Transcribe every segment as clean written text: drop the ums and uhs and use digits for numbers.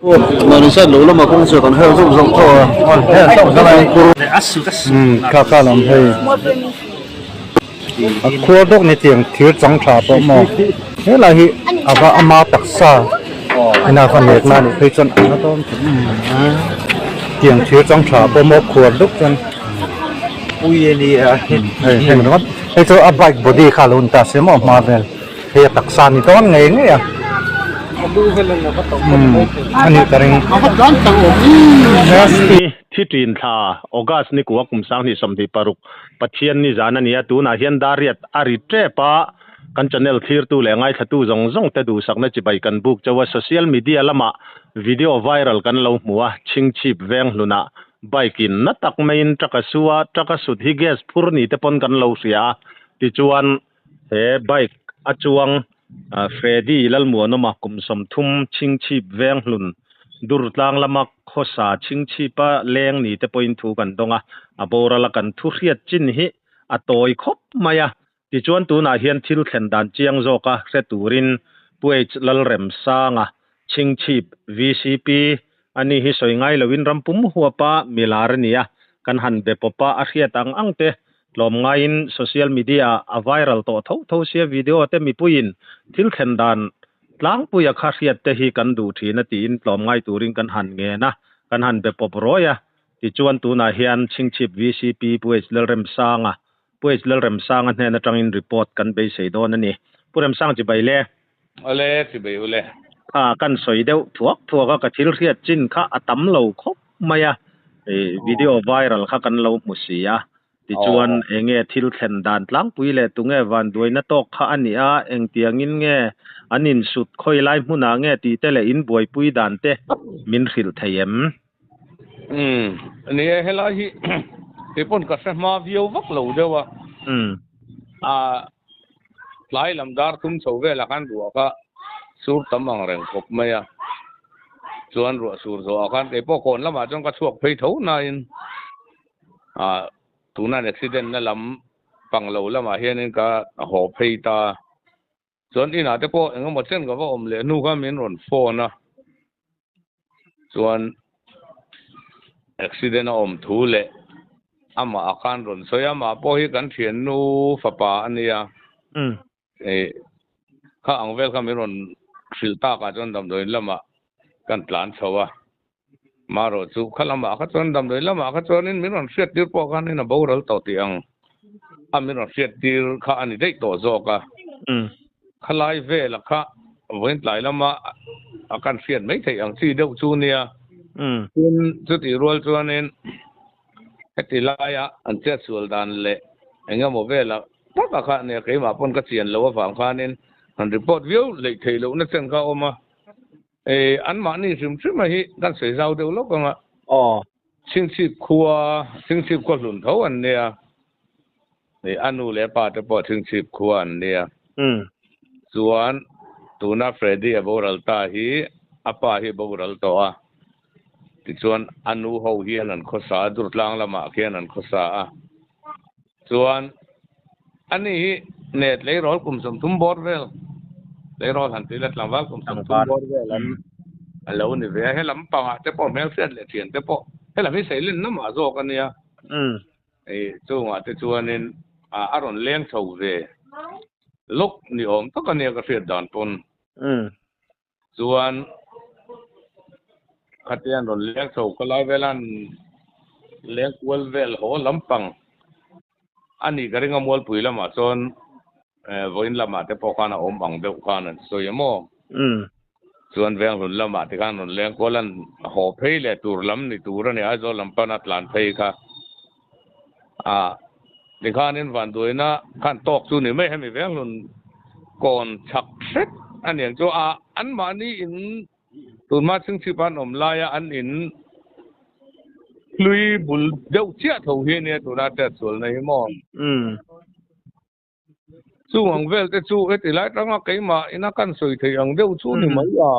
Mahni side lo lama kawng chu kan her zauh zauh tho a her zauh zauh a umm kha kha lam hei a khuar dawk ni tiang thir chang tha pawh maw helai hi a va ama taksa ina va nek na nih phei chuan a na dawn tawh tiang thir chang tha pawh maw khuar dawk chuan hei heng ringawt hei chu a bike body kha alo ni ta se maw a hma vel. Hei a taksa ni dawn ngei ngei a. Umm a nih ka ring. Thi ṭin thla August ni kua kum 2026 Pathian ni zan a ni a, tunah hian Dariat a ri ṭep a, kan channel thlirtu leh ngaithlatu zawng zawng te duhsakna chibai kan buk chauh a, social media lamah video viral kan lo hmu a, chhingchhip veng hlunah bike in na tak maiin truck a su a, truck a sut hi gas phur ni te pawn kan lo hria a, tichuan He bike a chuang Freddy Lalmuanawma kum 30 Chhingchhip Venghlun Durtlang lama khawsa Chhingchhipa leng ni te pawhin thu kan dawng a, a boral a kan thu hriat chin hi a tawi khawp mai a. Tichuan tunah hian thil thlen dan chiang zawka hre turin Pu H Lalremsanga Chhingchhip VCP ani hi sawi ngai loin ram pum huapa milar a ni a, kan han be pawp a, a hriat ang ang te tlawm ngaiin social media ah a viral tawh tho tho sia video te mipuiin thil thlen dan tlangpuia kha hriat te hi kan duh thin a tiin tlawm ngai turin kan han ngen a, kan han be pawp rawi a. Tichuan tunah hian Chhingchhip VCP Pu H Lalremsanga Pu H Lalremsanga hnen atangin report kan beisei dawn a ni. Pu Remsang chibai le. Awle, chibai ule. Kha kan sawi deuh thuak thuak a, ka thil hriat chin kha a tam lo khawp mai a, video viral kha kan lo hmu si a, tichuan enge thil thlen dan tlangpui leh tunge vanduaina tawk kha a nih a, engtiangin nge an insut khawi lai hmunah nge tih te leh in buaipui dan te min hrilh thei em? Umm, ni e, helai hi keipawn ka hre hma viau vak lo deuh a. Umm. Ah, tlai lam dar thum chho velah khan ruah kha sur tam ang reng khawp mai a. Chuan ruah sur zawhah khan keipawh kawn lamah chuan ka chhuak phei tho nain ah tuna an accident na lam pang lo lamah hianin ka haw phei ta. Chuan inah te pawh engemaw chen ka va awm leh hnu kha min rawn phone a, chuan accident a awm thu leh amah a khan rawn sawi a, amah pawh hi kan thiannu fapa a nia, ih kha ang vel kha min rawn hrilh takah chuan damdawiin lamah kan tlan chho a, marawh chu kha lamah kha chuan damdawiin lamah kha chuanin min rawn hriat tir pawh khanin a boral tawh tih ang a min rawn hriat tir kha a ni daih tawh zawk a, khalai vela kha vawiin tlai lama a kan hriat mai theih ang chi deuh chu nia, tin chutih rual chuanin heti laia an chetsual dan leh eng emaw vela taka kha nia keimah pawn ka chian loh avang khanin han report viau hleih theih lohna chen kha a awm a. E, anmahni hrim hrim a hi kan sawi zau deuh lawk ang a. Aw. Chhingchhip khua, Chhingchhip khua hlun tho an nia. E, a nu leh a pa te pawh Chhingchhip khua an nia. Umm. Chuan tuna Freddy a boral ta hi a pa hi a boral tawh a. Tichuan a nu ho hian an khawsa a, Durtlang lamah khian an khawsa a. Chuan ani hi net leirawl kum 30 bawr vel, leirawl han tih ila tlangval kum 30 bawr vel an a lo ni ve a, he lam pangah te pawh hmelhriat leh thian te pawh helam hi Seilin lamah zawk a nia. Hei chungah te chuanin a rawn leng chho ve lawk ni awm tak a nia ka hriat dan pawn. Chuan khatian rawn leng chho ka lai velan leng kual vel haw lampang a nih ka ring a Mualpui lamah chuan vawiin lamah te pawh khan a awm ang deuh khan an sawi a maw. Chuan Venghlun lamah te khan rawn leng kual an haw phei leh tur lam ni tur a ni Aizawl lam pana tlan phei kha a tikhanin vanduaina khan tawk chu ni mai hemi Venghlun kawn chhak hret a niang chu a anmahni in tunhma chhingchhip an awm laia an in hlui bul deuh chiah tho hi ania tuna hriatsualna hi maw. Chung ang vel te chu heti lai tanga keimah ina kan sawi theih ang deuh chu ni mai a.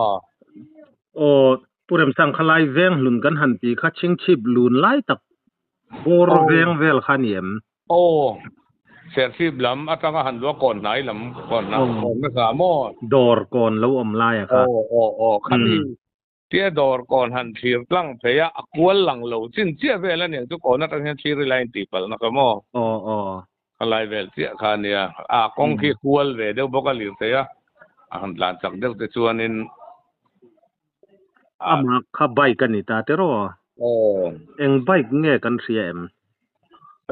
Aw, Pu Remsang kha lai veng hlun kan han tih kha chhingchhip lun lai tak bawr veng vel kha a ni em? Aw, Serchhip lam atanga han luah kawn hnai lam kawn kawn nasa maw? Dawr kawn lo awm laia kha. Aw aw aw, khami. Tia dawr kawn han thlir tlang phei a, a kual lang lo chin chiah vel a niang chu kawn atang hian thlir ila in tih palh na ka maw? Aw aw. Ka lai vel chiah kha a nia. A kawng khi a kual ve deuh bawk a lir thei a, a han tlan chak deuh te chuanin a. Amah kha bike a ni ta tiraw? Aw. Eng bike nge kan hria em?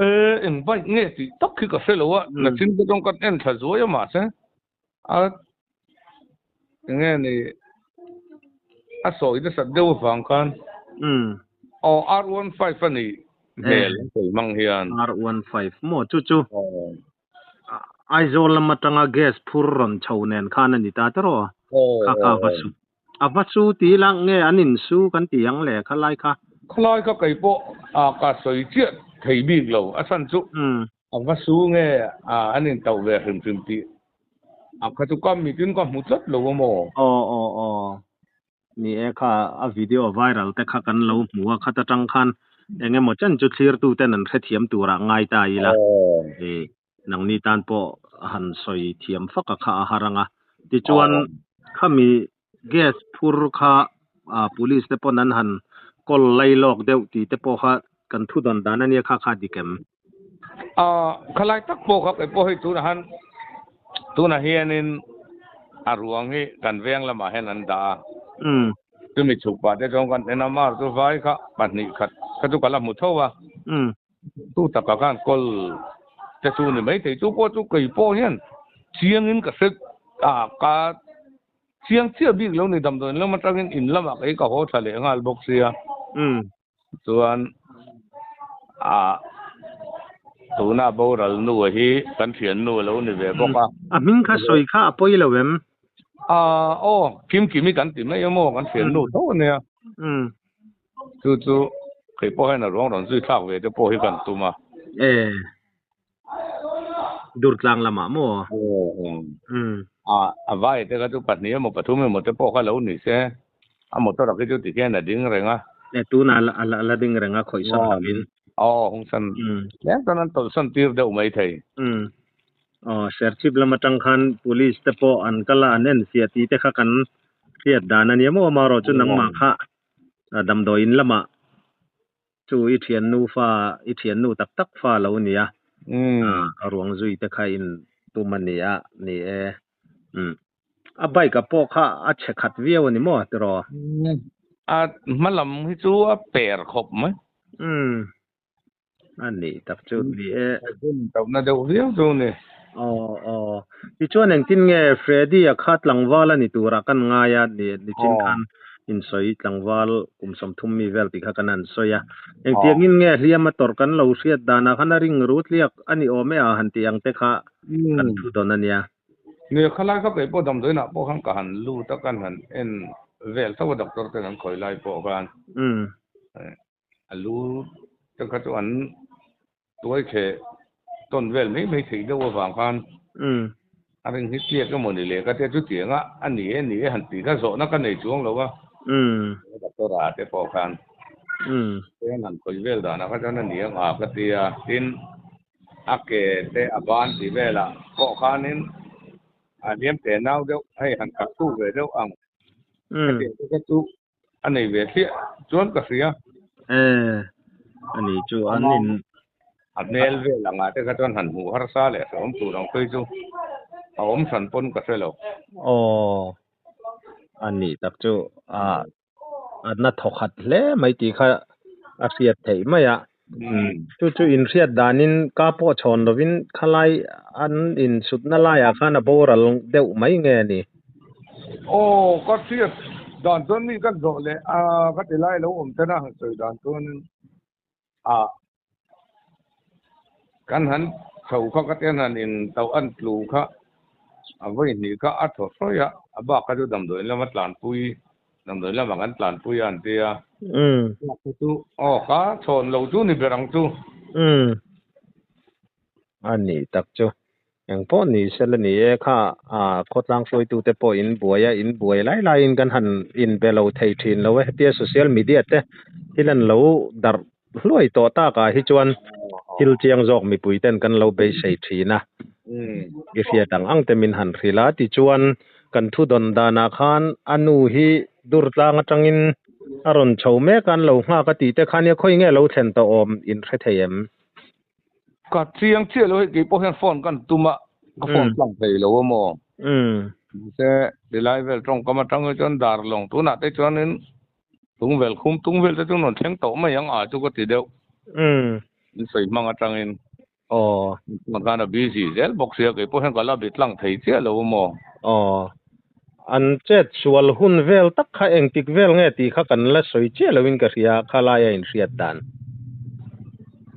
E, eng bike nge tih tak khi ka hre lo a, nachin te chuan kan en thla zuai a mahse A enge ni a sawi nasat deuh avang khan aw R15 a nih hmel an sawi hmang hian. R15 maw chu chu Aizawl lam atanga gas phur rawn chho nen khan a ni ta tiraw? Kha kha va su. A va su ti ila nge an in su kan ti ang le khalai kha. Khalai kha kei pawh ka sawi chiah thei bik lo a chhan chu A va su nge a an in tauh ve hrim hrim tih a kha chu ka mitin ka hmu tlat lo a maw? Aw aw aw ni e kha a video viral te kha kan lo hmu a khat atang khan eng emaw chen chu thlir tu ten an hrethiam turah ngai ta ila i nangni tan pawh han sawi thiam fak a kha a har ang a tichuan khami gas phur kha police te pawn an han call lai lawk deuh tih te pawh kha kan thu dawn dan ania kha kha dik em? Khalai tak pawh kha kei pawh hei tunah han tunah hianin a ruang hi kan veng lamah hian an dah a. Chumi chhuk pah te chuan kan en a, mar chu vai kha pahnih khat kha chu ka la hmu tho a. Chu takah khan call te chu ni maithei chu pawh chu kei pawh hian chiangin ka hre a ka chiang chiah bik lo ni damdawiin lam atangin in lamah kei ka haw tha leh nghal bawk sia. Chuan a tuna boral nu hi kan thian nu a lo ni ve bawk a. A hming kha sawi kha a pawi lo em? A aw Kimkimi kan ti mai emaw kan thian nu tho a nia. Chu chu kei pawh hian a ruang rawn zui thlak ve te pawh hi kan tum a. E Durtlang lamah maw? A a vai te kha chu pahnih emaw pathum emaw te pawh kha lo ni se a motor a khi chu tikhian a ding reng a. E tunah a la ding reng a khawih sawn lovin. Aw hungsan tlem chuan an tawlhsawn tir deuh mai thei. Aw Serchhip lam atang khan police te pawh an kal a an en fiah tih te kha kan hriat dan a nia maw amaherawh chu nangmah kha damdawiin lamah Chu i thiannu fa, i thiannu tak tak fa lo nia. A ruang zui te kha in tum a nia, ni e. Umm. A bike a pawh kha a chhe khat viau a ni maw tiraw? A hma lam hi chu a per khawp mai. Umm. A nih tak chu ni e. A bum lohna deuh viau chu ni. Aw aw. Tichuan engtin nge Freddy a kha tlangval a ni turah kan ngai a, ni nichin khan insawi tlangval kum 30 mi vel tih kha kan han sawi a. Engtiangin nge hliam a tawrh kan lo hriat danah khan a ring rut liak a ni awm e a han tih ang te kha kan thu dawn a nia. Nia khalai kha kei pawh damdawiinah pawh khan ka han lut a, kan han en vel tho a doctor ten an khawi lai pawh khan. A lu te kha chu an tuai chhe tawn vel mai mai theih deuh avang khan a ring hi tliak emaw ni le ka tia chutiang a a ni e ni e han tih kha zawhna ka nei chuang lo a doctor a te pawh khan chuan han khawi vel danah kha chuan a ni ang a ka tia tin a ke te a ban tih velah pawh khanin a hliam te nau deuh hei han khat tu ve deuh ang hetiang te kha chu A nei ve thliah chuan ka hria. E, a ni chu an in. A hmel vel angah te kha chuan han hmuh harsa leh hrehawm tur ang phei chu a awm hran pawn ka hre lo. Aw, a nih tak chu a a na thawkhat hle mai tih kha a hriat theih mai a. Chu chu inhriat danin ka pawh chhawn lovin khalai an insutna laiah khan a boral deuh mai nge a ni? Aw, ka hriat dan chuan mi ka zawh leh a, ka ti lai lo awm ten a han sawi dan chuanin a kan han chho kha ka ti an han in tauh an tlu kha a vawi hnih kha a thaw hrawih a, a bak kha chu damdawiin lama tlanpui Damdawi lamah kan tlanpui a an ti a. Chu chu aw ka chhawn lo chu ni ber ang chu. Umm. A nih tak chu. Eng pawh ni sela ni e kha a khawtlang hruaitute pawh in buai a, in buai lai laiin kan han inbe lo thei thin lo e. Hetia social media te thil an lo darh hluai tawh takah hi chuan thil chiang zawk mipui ten kan lo beisei thin a. I hriat ang ang te min han hrilh a tichuan. Kan thu dawn danah khan a nu hi Durtlang atangin a rawn chho mek a, an lo nghak a tih te kha nia khawi nge lo thlen tawh awm in hre thei em? Ka chiang chiah lo hei kei pawh hian phone kan tum a, ka phone tlang thei lo a maw? Mahse tilai vel tawngkam atang hi chuan dar lawng tunah te chuanin Tungvel khum tungvel te chu rawn thleng tawh mai ang a chu ka ti deuh. In sawi hmang atangin. Aw. Chuan khan a busy zel bawk sia kei pawh hian ka la bi tlang thei chiah lo maw. Aw. An chet sual hun vel tak kha engtik vel nge tih kha kan la sawi chiah loin ka hria khalai a inhriat dan.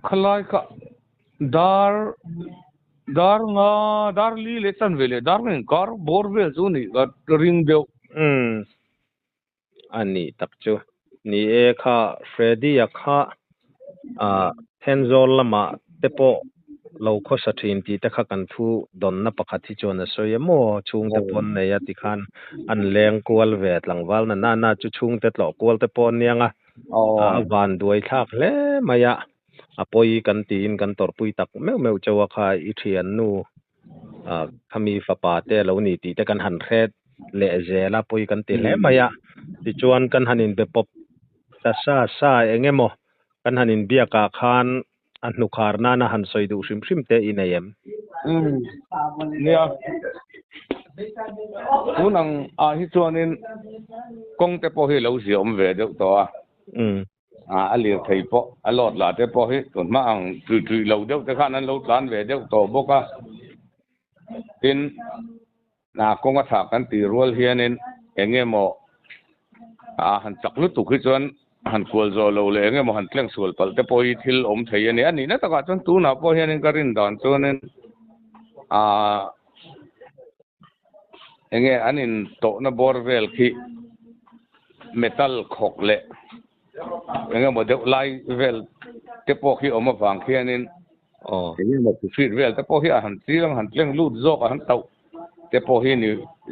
Khalai kha dar dar nga dar li leh chan ve leh dar nga inkar bawr vel chu nih ka ring deuh. Umm. A nih tak chu. Ni e kha Freddy-a kha ah Thenzawl lamah te pawh lo khawsa thin tih te kha kan thu dawnna pakhat hi chuan a sawi a maw? Chhungte pawh an nei a tikhan an leng kual ve tlangval na na na chu chhungte tlawh kual te pawh an niang a, a van duai thlak hle mai a, a pawi kan tiin kan tawrhpui tak meuh meuh chauh a kha i thiannu Khami fapa te a lo ni tih te kan han hre leh zel a, pawi kan ti hle mai a. Tichuan kan han inbe pawp ta sa sa eng emaw kan han inbiak ah khan a hnukhar nana han sawi duh hrim hrim te i nei em? Umm nia, tun ang ah hi chuanin kawng te pawh hi lo ziah awm ve deuh tawh a. A lirthei pawh a lawt lah te pawh hi tun hma ang tui tui lo deuh te khan an lo tlan ve deuh tawh bawk a. Tin, kawnga tha kan tih rual hianin eng emaw a han chak lutuk hi chuan han kual zawh lo leh eng emaw han tleng sual palh te pawh hi thil awm thei a ni. A nihna takah chuan tunah pawh hianin ka rin dan chuanin eng nge an intawhna bawr vel khi metal khawk leh eng emaw deuh lai vel te pawh khi awm avang khianin eng emaw thufit vel te pawh hi a han chiang han tleng lut zawk a han tauh te pawh hi ni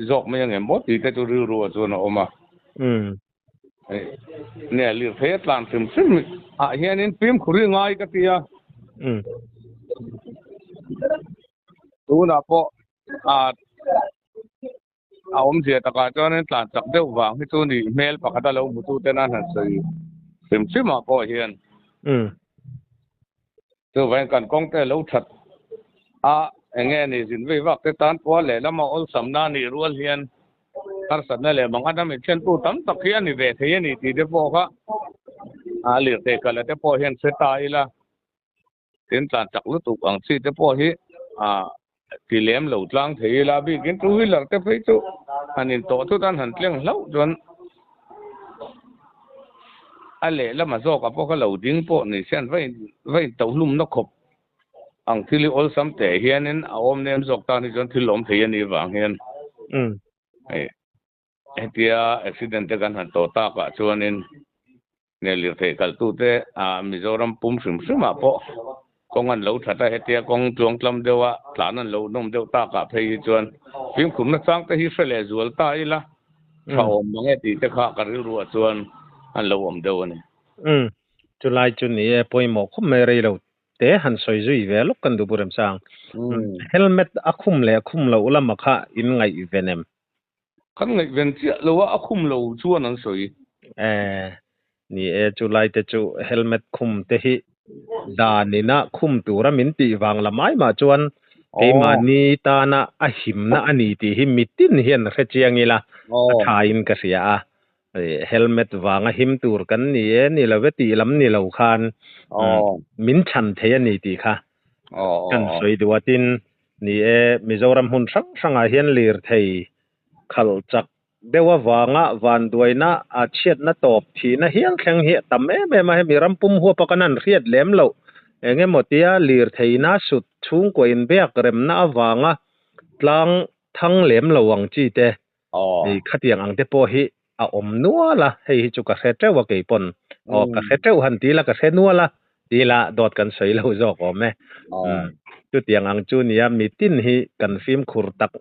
zawk mai ang em maw tih te chu rilru ah chuan a awm a. Nia lirthei a tlan hrim hrim ah hianin fimkhur hi ngai ka ti a. Tunah pawh a a awmzia takah chuanin tlan chak deuh vang hi chu ni hmel pakhat a lo hmu tu ten an han sawi hrim hrim ah pawh hian chuvangin kan kawng te lo that a eng nge ni zin vei vak te tan pawh a lehlam a awlsam na nih rual hian harsatna leh mangan a min thlen tu tam tak hi a ni ve thei a ni tih te pawh kha a lirthei kal a te pawh hian hre ta ila. Tin tlan chak lutuk ang chi te pawh hi ti lem lo tlang thei ila bikin two wheeler te phei chu han in tawh thut an han tleng hlauh chuan a lehlam a zawk ah pawh kha lo ding pawh ni se an va in va in to hlum na khawp ang thil hi awlsam teh hianin a awm nem zawk tan hi chuan thil awm thei a nih vang hian hei hetia accident te kan han tawh tak ah chuanin. Nge lirthei kaltute Mizoram pum hrim hrimah pawh kawng an lo that a, hetia kawng tluangtlam deuha tlan an lo nawm deuh takah phei hi chuan fimkhurna changte hi hre leh zual ta ila tha awm mang e tih te kha ka rilruah chuan an lo awm deuh a ni. Umm, chulai chu ni e, pawimawh khawp mai rei lo te han sawi zui ve lawk kan duh Pu Remsang. Helmet a khum leh khum loh lama kha in ngaihven em? Kan ngaihven chiah lo a, a khum lo chuan an sawi. E, ni e, chu lai te chu helmet khum te hi dan ina khum tura min tih vang la mai mah chuan keimahni tana a himna a ni tih hi mitin hian hre chiang ila a tha in ka hria a. Helmet vanga him tur kan ni e, ni lo e tih lam ni lo khan min chhan thei a ni tih kha kan sawi duh a. Tin, Ni e, Mizoram hmun hrang hrangah hian lirthei khalh chak deuh avanga vanduaina a chhiatna tawp thihna hial thleng hi a tam em em a, hemi ram pum huapa kan han hriat lem loh eng emaw tia lirtheina sut chhungkua inbiak remna avanga tlang thang lem lo ang chi te Hei khatiang ang te pawh hi a awm nual a, hei hi chu ka hre teuh a kei pawn. Aw ka hre teuh han ti la ka hre nual a, ti la dawt kan sawi lo zawk awm e. Chutiang ang chu nia mitin hi kan fimkhur tak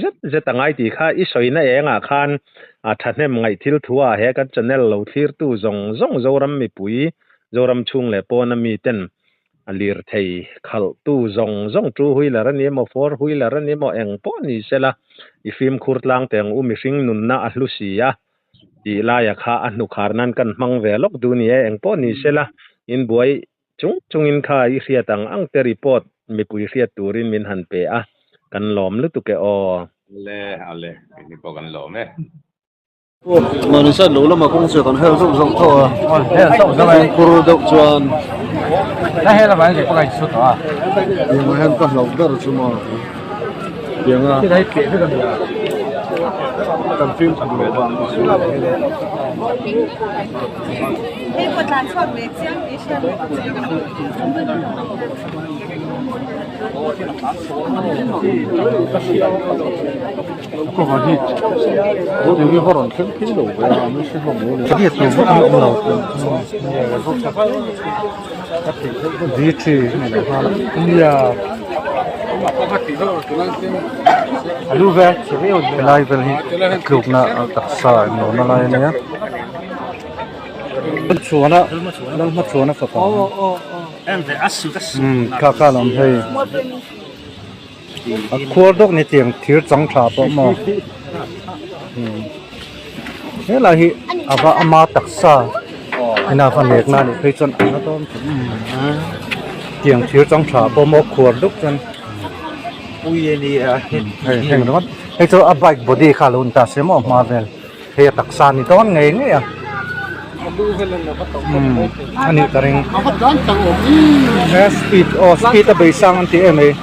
zet zet a ngai tih kha i sawina engah khan a thahnem ngaih thil thu ah he kan channel lo thlirtu zawng zawng Zoram mipui, Zoram chhung leh pawna miten. A lirthei khalh tu zawng zawng two wheeler a ni emaw four wheeler a ni emaw eng pawh ni sela i fimkhur tlang teh ang u mihring nunna a hlu si a tih laia kha a hnukhar nan kan hmang ve lawk duh ni e eng pawh ni sela in buai chung chungin kha i hriat ang ang te report mipui hriat turin min han pe a kan lawm lutuk e aw. Ale ale keini pawh kan lawm e. Mahni side lo lama kawng chu kan hel zauh zauh tawh a fimkhur deuh chuan tiangah hian ka hlauh ber chu maw tianga kan fimkhur loh vang te chu. Helai vel hi tlukna taksa englo na lai a nia chuana lalhmachhuana fapa kha kha lam hei. A khuar dawk ni tiang thir chang tha pawh maw helai hi a va ama taksa ina va nek na nih phei chuan a na dawn khawp tiang thir chang tha pawh maw khuar deuh chuan hei heng ringawt hei chu a bike body kha a lo ni ta se maw a hma vel. Hei a taksa ni dawn ngei ngei a. Umm a nih ka ring. He speed aw speed a bei sang an ti em ei.